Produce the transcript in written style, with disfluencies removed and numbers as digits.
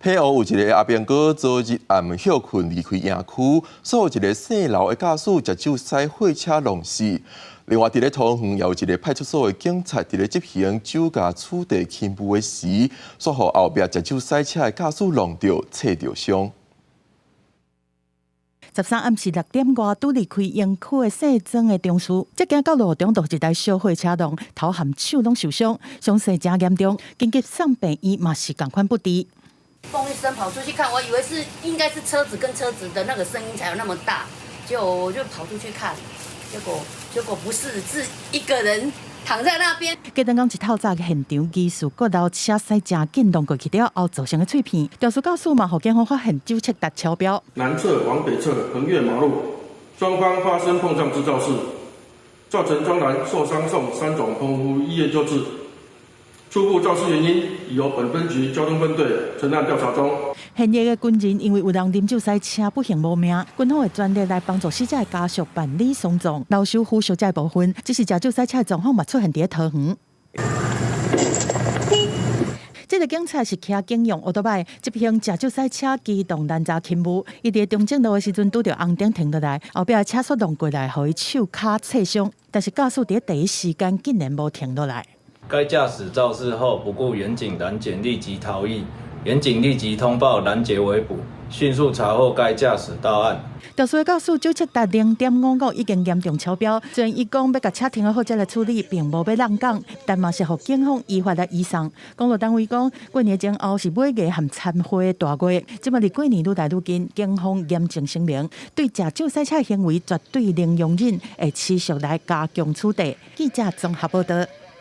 澎湖有一个阿兵哥昨日暗歇睏離開營區，煞予一个姓劉的駕駛食酒駛貨車撞死。另外，佇咧桃園也有一个派出所的警察佇咧執行酒駕取締勤務的時，煞予後壁食酒駛車的駕駛撞著，切著傷。 13暗時6點外，拄離開營區的姓曾的中士，這行到路中，就一台小貨車撞，頭和手攏受傷，傷勢誠嚴重，緊急送病院嘛是仝款不治。嘣一聲跑出去看，我以為是應該是車子跟車子的那個聲音才有那麼大，就我就跑出去看，結果不是，是一個人躺在那邊。隔頓講一透早現場疑似閣樓車駛誠緊撞過去了後造成的碎片，肇事駕駛嘛，予警方發現酒測達超標。南側往北側橫越馬路，雙方發生碰撞之肇事，造成莊男受傷送三總澎湖醫院救治。初步肇事原因已由本分局交通分隊承案調查中。現役的軍人因為有人啉酒駛車不幸無命，軍方會全力來幫助死者的家屬辦理喪葬，留守撫恤這部分，只是食酒駛車的狀況嘛出現佇咧桃園。這个警察是騎警用歐多擺執行食酒駛車機動攔查勤務，伊佇中正路的時陣拄著紅燈停落來，後壁車煞撞過來，予伊手跤切傷，但是駕駛佇第一時間竟然無停落來。該駕駛肇事後不顧員警攔檢，立即逃逸。員警立即通報攔截圍捕，迅速查獲該駕駛到案。肇事的駕駛酒測達0.55，已經嚴重超標。雖然伊講欲共車停好才來處理，並無欲挵工，但嘛是予警方依法來移送。公路單位講，過年前後是尾牙和餐會大月，這擺離過年愈來愈近，警方嚴正聲明，對食酒駛車行為絕對零容忍，會持續來加強處罰。記者綜合報道。